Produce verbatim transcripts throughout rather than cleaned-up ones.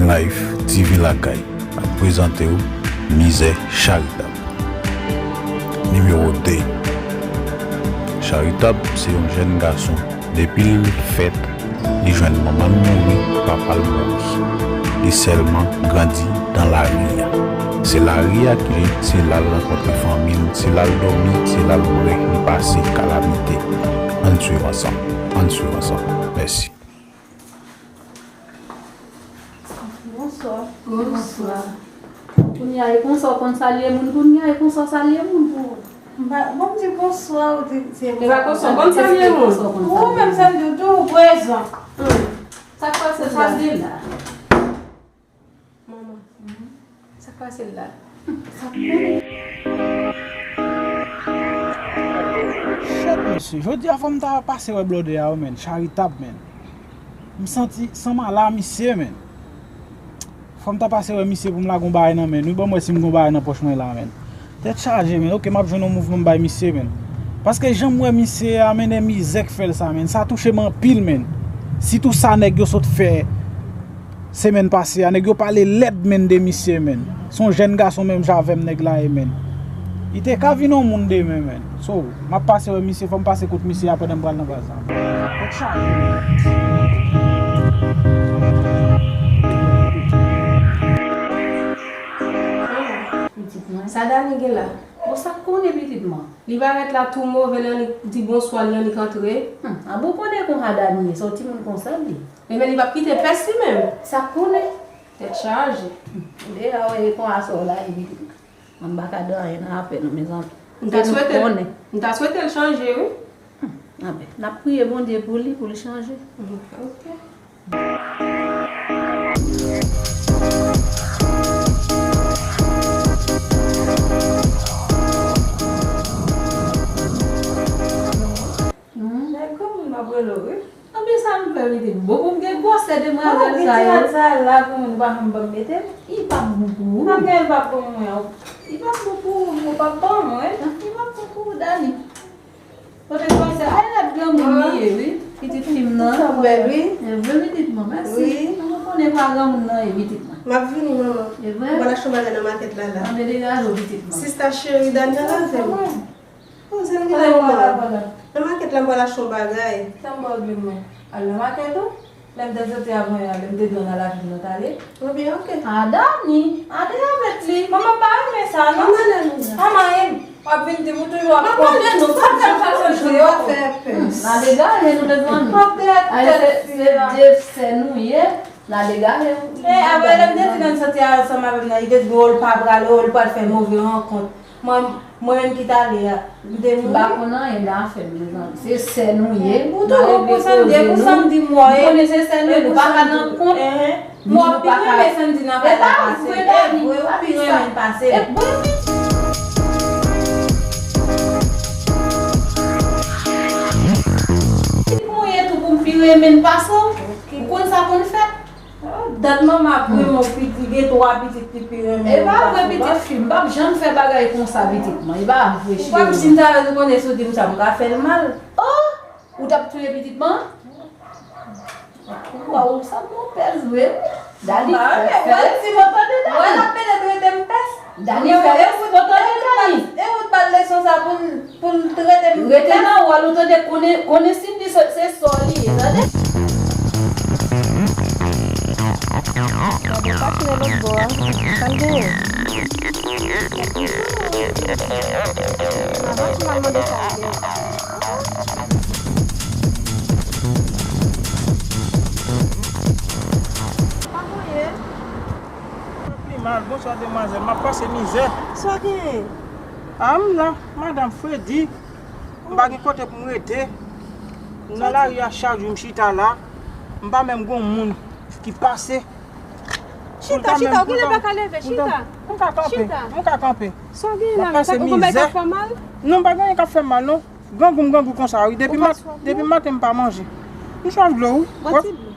Life T V Lakay ap prezante w Mizè Charitab. Nimewo de. Charitab se yon jèn gason, depi l fèt, li jwenn manman l mouri, papa l mouri. Li sèlman grandi nan lari a. Se lari a ki se la l rankontre fanmi l, se la l dòmi, se la l bwè, li pase kalamite. Ann swiv ansanm, ann swiv ansanm. Mèsi. Bonswa. Bonswa. Kounye a, e konsa w konn salye moun, kounye a, e konsa w salye moun pou ou. M pa, bon, m di bonswa, ou di, se e pa konsa w konn salye moun. Ou menm, sa m di w tou, ou prezan. Hmm. Sa k pase la? Sa k pase la? Manman. Hmm. Sa k pase la? Sa k pase? Shit, mesye. Jodi a, fò m ta pase wè blòdè a, wi, menn. Charitab, menn. M santi san m ala misye, menn. Fò m ta pase wè misye pou m lage yon bagay nan men l, wi, ban m wè si m gen yon bagay nan pòch mwen la, menn. Tèt chaje, menn. Oke, m ap jwenn yon mouvman m bay misye, menn. Paske jan m wè misye a, menn, e mizè k fè l sa, menn. Sa touche m anpil, menn. Sitou sa nèg yo sot fè semèn pase a, nèg yo pale lèd, menn, de misye, menn. Se yon jèn gason menm jan avè m nèg la ye, menn. Li te ka vin yon moun demen, menn. So, m ap pase wè misye, fò m pase kot misye a pandan m pral nan baz la. Tèt chaje, menn. Pitit mwen, sa Dani gen la? Bon, sa k konnen pitit mwen? Li parèt la tou move, lè li di bonswa, li annik antre. Hmm, a bon konnen konsa Dani ye, se yon timoun konsa li. Ebyen, li p ap kite pès li menm. Sa k konnen? Tèt chaje. Hmm, deja wè e konsa w la ye pitit mwen. Mwen m pa ka di anyen nan afè nou, mezanmi. M ta swete, m ta swete l chanje, wi. Hmm, anben, n ap priye Bondye pou li, pou li chanje. Hmm, ok. Nèg granmoun m ap rele w, wi. Anben sa m fè pitit. Bon, pou m gen gwosè demwazèl sa yo. Ti rad sa la pou moun pa janm ban m mete l. Li p ap bon pou ou. Anben l p ap bon pou mwen. Li p ap bon pou ou, ou p ap ban mwen. Li p ap bon pou ou, Dani. Kote gwosè, ay, rad granmoun li ye, wi. Pitit fi m nan. Ou bèl, wi. E vre, pitit mwen, mèsi. Wi. Mwen konnen pa granmoun nan ye, pitit mwen. M ap vini, manman. E vre? Mwen al achte yon bagay nan makèt la, la. Anben degaje w, pitit mwen. Sista cheri, Dani al avè m. Poze l genlè manman. Nan makèt la m pral achte yon bagay. Sa m ba w di mwen? Al nan makèt ou? Lè m te soti avan yè a, lè m te di w n al achte, nou t ale. Ebyen, ok. A, Dani, ale avèk li. Manman pa renmen sa, non. Ann ale, Mina. Manman, e, w ap vin di m ou toujou ap konte. Manman, nou pa fè fason jwe, w ap fè pès. Hmm, n a degaje nou, mezanmi. W ap degaje tèt fi a. Ay, se, se de sè nou ye. N a degaje nou. E, apre lè m te di n ann soti ansanm avè m nan, li te di m, o, l pa prale, o, l pral fè move rankont. Mwen, mwen menm ki t ale a, m te mouri. M pa konn anyen nan afè m, mezanmi. Se sè nou ye, n a regle koze nou. M konnen se sè nou ye, nou pa ka nan kont, ni nou pa ka. E pa vre, Dani, ou pi renmen l pase m. E vre, wi. Pitit mwen ye tou pou m pi renmen l pase w. Ou konn sa konn fèt. Dat manman ap renmen w pitit, gen twa pitit ki pi renmen w pase w. E pa vre, pitit fi m, m p ap janm fè bagay konsa, pitit mwen. E pa vre, cheri. Ou pa si m ta wè, ou konnen si w di m sa, m ka fè l mal. Oh! Ou t ap touye pitit mwen? Waw, sa bon pès vre, wi. Dani fè, fè. Mwen si mwen tande Dani. Mwen ap pede trete m pès. Dani fè, e ou tande Dani. E ou t ba l leson sa pou l Pou l trete m. Rete nan wòl ou tande, konnen, konnen Cindy se, se sè w li ye, tande? Gade, pa tire lòt bò a. Sa l genyen? Avanse m al mande sa l genyen. Pa mouye. Pi mal, bonswa demwazèl, m ap pase mizè. Sa w genyen? A, m la, madanm Fredi. M pa gen kote pou m rete. M nan lari a chak jou, m chita la. M pa menm gon moun ki pase. Chita, chita, ou genlè pa ka leve, chita. M ka kanpe, m ka kanpe. Sa w genyen la, ou konn bagay k ap fè w mal? Non, m pa gen anyen k ap fè m mal, non. Grangou m grangou konsa, wi. Depi mat-, depi maten m pa manje. M swaf dlo, wi. Bwè ti dlo.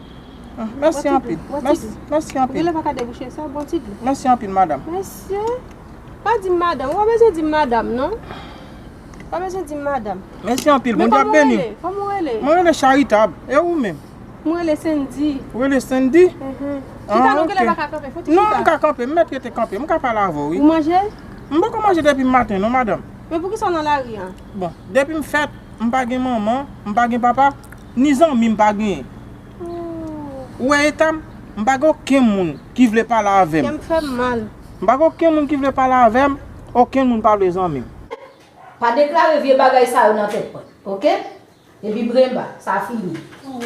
Ah, mèsi anpil. Mèsi, mèsi anpil. Ou genlè pa ka debouche sa, bwè ti dlo. Mèsi anpil, madanm. Mesye, pa di m madanm. Ou pa bezwen di m madanm, non. Pa bezwen di m madanm. Mèsi anpil. Bondye ap beni w. Men kòman w rele? Kòman w rele? Mwen rele Charitab. E ou menm? Mwen rele Sendy. Ou rele Sendy? Mhm. Chita non, kilè pa ka kanpe, fò ti chita. Non, m ka kanpe, m mèt rete kanpe, m ka pale avè w, wi. Ou manje? M poko manje depi maten, non, madanm. Men poukisa w nan lari a? Bon, depi m fèt, m pa gen manman, m pa gen papa, ni zanmi m pa genyen. Oh. Ou wè eta m, m pa gen okenn moun ki vle pale avè m. Kè m fè m mal. M pa gen okenn moun ki vle pale avè m, okenn moun pa vle zanmi m. Pa deklare vye bagay sa yo nan tèt mwen, oke? Epi brenba, sa fini. Ou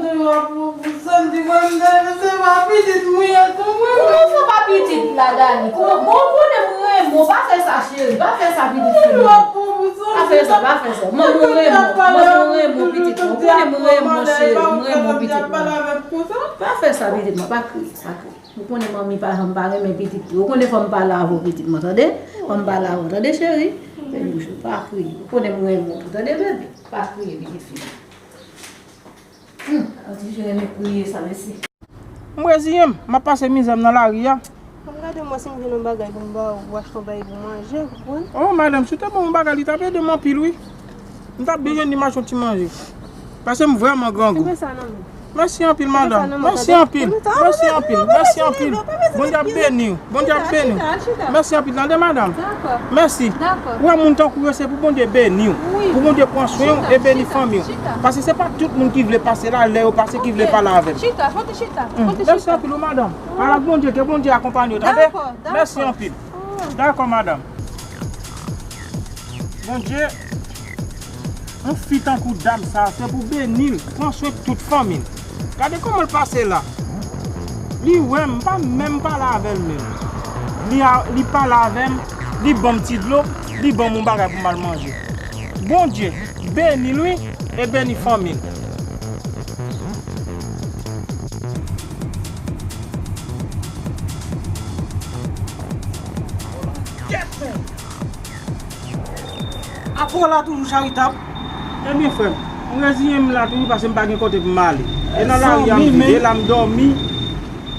te w ap pran pou Sandy, mwen, m ta se pa pitit mwen an tou, mwen. Kouman sa pa pitit la, Dani? Kouman, bon, ou konnen m renmen w, pa fè sa, cheri, pa fè sa, pitit fi m. Pa fè sa, pa fè sa. Manman renmen w, manman renmen w, pitit mwen. Ou konnen m renmen w, cheri, m renmen w, pitit mwen. Pa fè sa, pitit mwen, pa kriye, pa kriye. Ou konnen manmi pa janm pa renmen pitit li. Ou konnen fò m pale avè w, pitit mwen, tande? Fò m pale avè w, tande, cheri? Fèm bouch ou, pa kriye. Ou konnen m renmen w tou, tande, bebe? Pa kriye, pitit fi m. Hmm, an ti fi renmen kriye sa, mèsi. M reziyen m, m ap pase mizè m nan lari a. Ann gade m wè si m jwenn yon bagay pou m ba w, ou achte yon bagay pou manje, ou konprann? Oh, madanm, si w te ban m yon bagay, li t ap ede m anpil, wi. M t ap bezwen li m achte yon ti manje. Paske m vrèman grangou. Kenbe sa nan men. Mèsi anpil, madanm. Mèsi anpil. Mèsi anpil. Mèsi anpil. Bondye ap beni w. Bondye ap beni w. Mèsi anpil, tande, madanm. Mèsi. Ou wè, moun tankou yo, se pou Bondye beni w. Pou Bondye pran swen w e beni fanmi w. Paske se pa tout moun ki vle pase la, lè yo pase, ki vle pale avè m. Mèsi anpil, wi, madanm. Ala Bondye, ke Bondye akonpanye w, tande? Mèsi anpil. Dakò, madanm. Bondye, yon fi tankou dam sa, se pou beni l, pran swen tout fanmi l. Gade kòman l pase la. Li wè m, m pa menm pale avè l menm. Li a, li pale avè m, li ban m ti dlo, li ban m yon bagay pou m al manje. Bondye, beni l wi, e beni fanmi l. Apa w la toujou, Charitab? Ebyen, frè m, m reziyen m la tou wi, paske m pa gen kote pou m ale. E nan lari a m viv, e la m dòmi.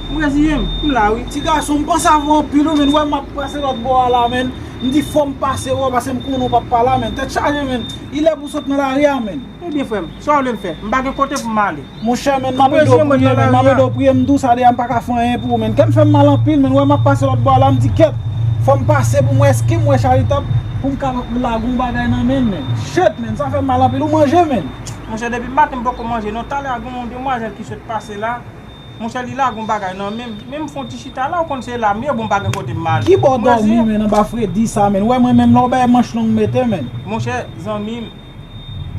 M reziyen m, m la wi. Ti gason, m panse avè w anpil wi, men w wè m ap pase lòt bò a la, men. M di fò m pase wè w, paske m konnen w p ap pa la, men. Tèt chaje, men. Li lè pou w sot nan lari a, men. Ebyen, frè m, sa w vle m fè? M pa gen kote pou m ale. Monchè, men, m ap ede w priye, men, m ap ede w priye, m di w sa deja, m pa ka fè anyen pou ou, men. Kè m fè m mal anpil, men, wè m ap pase lòt bò a la, m di kèt, fò m pase pou m wè èske m wè Charitab, pou m ka lage yon bagay nan men l, men. Shit, men, sa fè m mal anpil, ou manje, men. Monchè, depi maten m poko manje, non, talè a gen yon demwazèl ki sot pase la, monchè, li lage yon bagay nan men m, men m fè yon ti chita la, ou konn se la m ye, bon, m pa gen kote m ale. Ki bò w dòmi, men, anba fredi sa, men, wè mwen menm, lè w bay manch long mete, men. Monchè, zanmi m,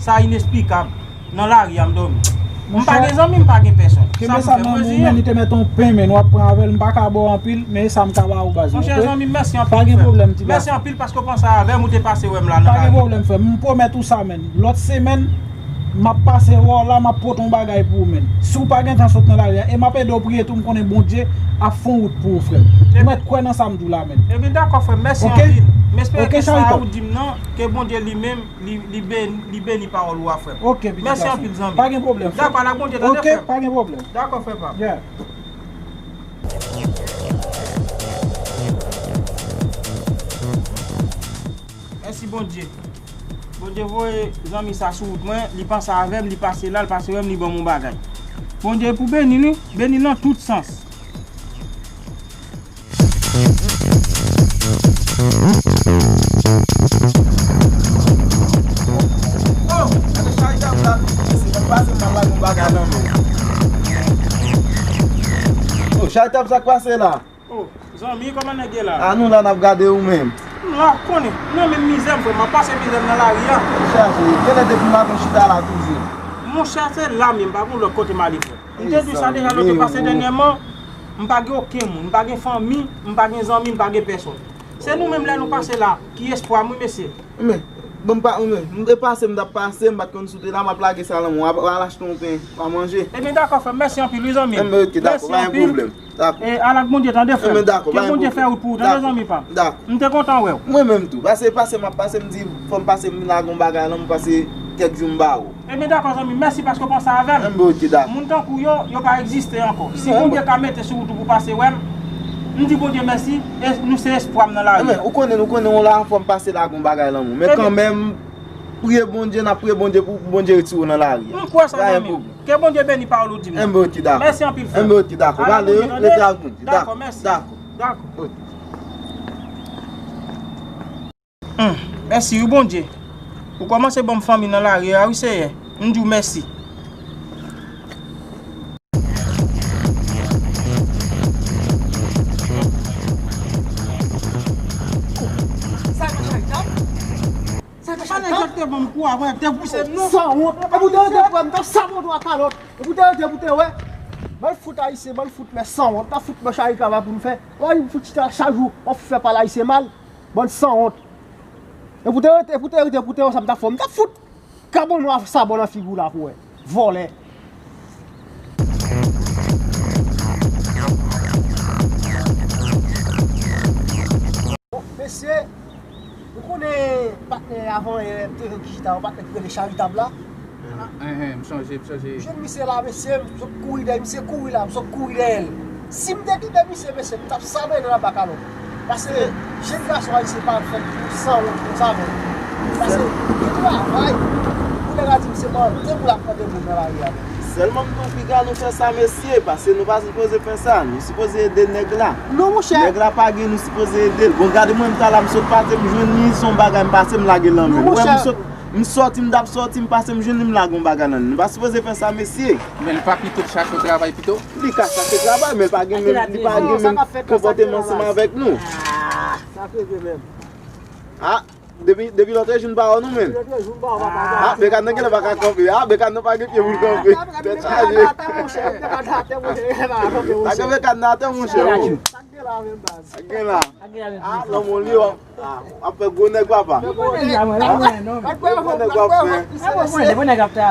sa inesplikab. Nan lari a m dòmi. M pa gen zanmi, m pa gen pèsòn. Kenbe sa nan men w, men, li te mèt yon pen, men, w ap pran avè l, m pa ka ba w anpil, men sa m ka ba w, baz. Monchè, zanmi m, mèsi anpil, frè. Pa gen pwoblèm, ti gason. Mèsi anpil paske w panse avè m, ou te pase wè m la nan lari. Pa gen pwoblèm, frè m. M pwomèt ou sa, men. Lòt semèn, m ap pase wè w la, m ap pote yon bagay pou ou, men. Si w pa gen tan sot nan lari a, e m ap ede w priye tou, m konnen Bondye ap fè yon wout pou ou, frè m. M mèt kwè nan sa m di w la, men. Ebyen, dakò, frè m. Mèsi anpil. M espere ke sa ou di m nan, ke Bondye li menm, Li, li beni, li beni pawòl ou a, frè m. Ok, pitit gason. Mèsi anpil, zanmi. Pa gen pwoblèm, frè m. Dakò, ala Bondye, tande, frè m. Ok, pa gen pwoblèm. Dakò, frè pa m. Yeah. Mèsi, Bondye. Bondye voye zanmi sa sou wout mwen, li panse avè m, li pase la, li pase wè m, li ban m yon bagay. Bondye pou beni l, wi, beni l nan tout sans. Oh, gade Charitab la, mesye, mwen pase m al lage yon bagay nan men w. Oh, Charitab, sa k pase la? Oh, zanmi, kòman nèg ye la? A, nou la, n ap gade ou menm. M la, konnen, nan menm mizè m, frè m, m ap pase mizè m nan lari a. Chaje, genlè depi maten w chita la toujou. Monchè, se la menm, pa gen lòt kote m ale, frè m. M te di w sa deja lòt pase dènyèman, m pa gen okenn moun, m pa gen fanmi, m pa gen zanmi, m pa gen pèsòn. Se nou menm lè nou pase la, ki espwa m, wi, mesye. Men, bon, m pa, men, m te pase, m t ap pase, m pa t konn si w te la, m ap lage sa nan men w, w al achte yon pen, w a manje. Ebyen, dakò, frè m, mèsi anpil, wi, zanmi m. Ebyen, ok, dakò, pa gen pwoblèm. Dakò. E, al ak Bondye, tande, frè m. Ebyen, dakò, pa gen pwoblèm. Ke Bondye fè wout pou ou, tande, zanmi pa m. Dakò. M te kontan wè w. Mwen menm tou, pase, pase, m ap pase, m di, fò m pase, m lage yon bagay nan men w, pase kèk jou m ba ou. Ebyen, dakò, zanmi m, mèsi paske w panse avè m. Ebyen, ok, dakò. Moun tankou w yo, yo pa egziste ankò. Si Bondye ka mete sou wout ou pou w pase wè m, m di Bondye mèsi, e nou se espwa m nan lari a. Ebyen, ou konnen, ou konnen, w la, fò m pase lage yon bagay nan men w. Men kanmenm, Priye Bondye, n ap priye Bondye pou, pou Bondye retire w nan lari a. M kwè sa, zanmi m. Ke Bondye beni pawòl ou di m nan. Enben, ok, dakò. Mèsi anpil, frè. Enben, ok, dakò. Vale, rete ak Bondye. Dakò, mèsi. Dakò. Dakò. Mèsi wi, Bondye. Ou kòmanse ban m fanmi nan lari a wi, Seyè. M di w mèsi. Sa nan charitab? Sa nan charitab? Sanwont. E pou te rete pou wè, m t ap sabòte w ak kalòt. E pou te rete, pou te wè. Bann fout ayisyen, bann fout lè sanwont. T ap fout nan charitab la pou n fè. Wè, fout chita chak jou, w ap fè pale ayisyen mal. Bann sanwont. E pou te rete, pou te rete, pou te wè sa m t ap fè w. M t ap fout kabon nwa sabò nan figi w la pou wè. Vòlè. Bon, mesye, ou konnen patnè avan yè m te jwenn ki chita, yon patnè ki rele Charitab la. Enhen, m sonje, m sonje. M jwenn misye la, mesye, m sot kouri dèyè, misye kouri la, m sot kouri dèyè l. Si m te kite misye, mesye, m t ap sabote nan bakalòt. Paske jèn gason ayisyen pa fèt pou sanwont konsa, men. Paske gen travay, pou nèg la di misye mande pou l ap mande moun nan lari a. Sèlman m di w, piga nou fè sa, mesye, paske nou pa sipoze fè sa. Nou sipoze ede nèg la. Non, monchè. Nèg la pa gen, nou sipoze ede l. Bon, gade mwen, m ta la, m sot pase, m jwenn li, se yon bagay m pase, m lage l nan men l. Ou wè, m sot M sòti, m t ap sòti, m pase, m jwenn li, m lage yon bagay nan li. Nou pa sipoze fè sa, mesye. Men l pa pito l chache yon travay pito? Li ka chache travay, men l pa gen menm, li pa gen menm konpòteman ansanm avèk nou. Sa fè vre menm. Ah, depi, depi lòt jou n pa wè nou menm. Ah, Bekan nan genlè pa ka kanpe. Ah, Bekan nan pa gen pye pou l kanpe. Tèt chaje. Sa gen Bekan nan atè, monchè. Sa gen la. Ah, lanmò li, w ap fè gwo nèg, papa. Gwo nèg w ap fè.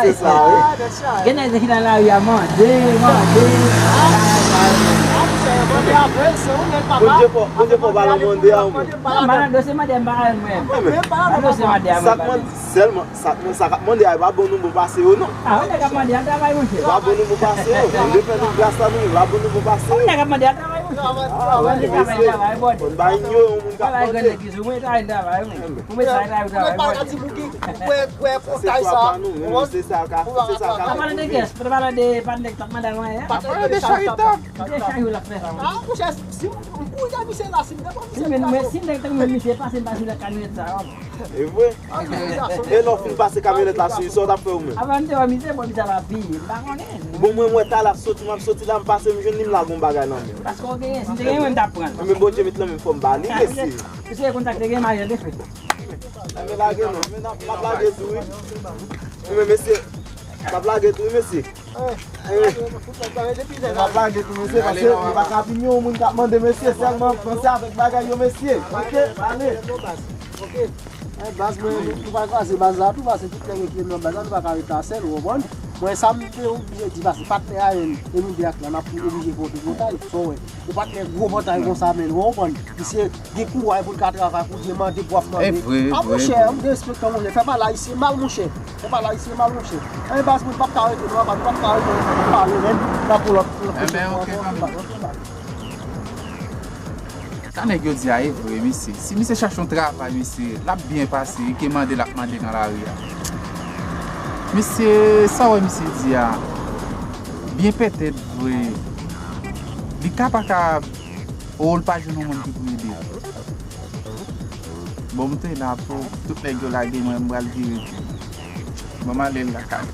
Se sa, wi. Gen nèg ki nan lari a mande, mande. Bondye fò, Bondye fò pa nan mande a, ou menm. Non, Malando se mande a, m pa al mwen. Malando se mande a, mwen. Sèlman, sa, sa k ap mande a, e pa bon nou bon pase yo, non. Ah, nèg ap mande a travay, monchè. E pa bon nou bon pase yo. Bondye fè nou gras la, nou, e pa bon nou bon pase yo. Nèg ap mande a travay, monchè. Ah, travay, travay, travay, bon. Konn ba inyoran moun k ap mande. Travay, grann legliz, ou mwen travay, travay, mwen. Ou mwen travay, travay, travay, bon. Wè, wè, kontay sa. Se sa ka, se sa ka. Pa pale de kès, pa pale de, pa de nèg k ap mande a mwen, hein. Pa pale de charitab. Ki te chaje w l ap fè? Ah, monchè, si m kouri dèyè misye la, si m te pran misye. Si nèg te mwen misye pase, m pase nan kamyonèt sa, oh. E vre? E lè w fin pase kamyonèt la sou li, sa w t ap fè ou menm? Avan m te wè misye, bon, misye ap apiye, m pa konnen. Bon, mwen, mwen, talè soti, m ap soti la, m pase, m jwenn li, m lage yon bagay nan men l. Paske w genyen, si m te genyen, mwen, m t ap pran l. Men Bondye met nan men m, fò m ba li, mesye. Misye kontakte gen maryaj li fè. Men lage non, men n ap, n ap lage tou, wi. Men mesye, n ap lage tou, wi, mesye. Eh, n ap lage tou, mesye, paske nou pa ka vin yon moun k ap mande, mesye, sèlman panse avèk bagay yo, mesye. Ok, ale. Ok. Eh, baz, mwen, nou, nou pa kraze baz la tou, paske tout nèg ki nan baz la, nou pa ka rete asèl, ou konprann? Mwen, sa m te oblije di, paske patnè a, e nou de ak la, n ap oblije fè yon ti votay, sa w wè. Yon patnè gwo vòtay konsa, men, ou konprann? Misye gen kouraj pou l ka travay, pou l mande, pou ap mande. E vre, e vre. Ah, monchè, m derespekte w, monchè. Fè pale ayisyen mal, monchè. Fè pale ayisyen mal, monchè. Anyen baz, mwen p ap ka rete, non, papa, m p ap ka rete, non, pale, men, nan pou lòt, pou lòt. Enben, ok, zanmi. Sa nèg yo di a, e vre, mesye. Si misye chache yon travay, mesye, l ap byen pase, e ke mande l ap mande nan lari a. Mesye, sa w wè misye di a, byen petèt vre. Li ka pa ka O, l pa jwenn yon moun ki pou ede l. Bon, m te la pou tout nèg yo lage mwen, m pral vire tou. Bon, m ale lakay.